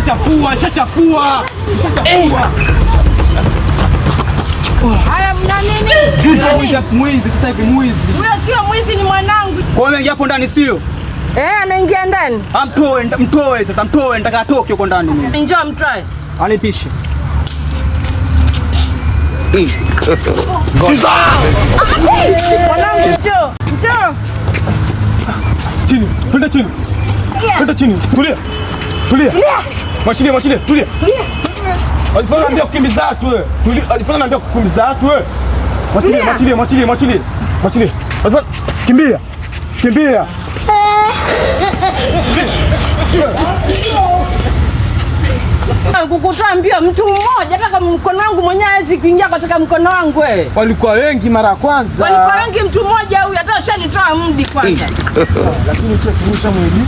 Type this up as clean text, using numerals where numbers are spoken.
Shachafua, shachafua. Shachafua. Haya, mna nini? Mwizi, mwizi sasa hivi mwizi. Huyo sio mwizi, ni mwanangu. Kwa hiyo ameingia hapo ndani sio? Eh, anaingia ndani. Ah, mtoe, mtoe sasa, mtoe, nataka atoke huko ndani mimi. Njoo mtoe. Anipishe. Mwanangu njoo. Njoo. Chini, twende chini. Twende chini. Tulia. Tulia. Mwachilie, mwachilie, tulia. Alifanya naambia kukimbiza watu wewe. Tulia, alifanya naambia kukimbiza watu wewe. Mwachilie, mwachilie, mwachilie, mwachilie. Mwachilie. Alifanya kimbia. Kimbia. Kukutoa mbio mtu mmoja, hata kama mkono wangu mwenyewe hawezi kuingia katika mkono wangu wewe. Walikuwa wengi mara ya kwanza. Walikuwa wengi, mtu mmoja huyu hata ushanitoa mdi kwanza. Lakini cheki rusha mwili.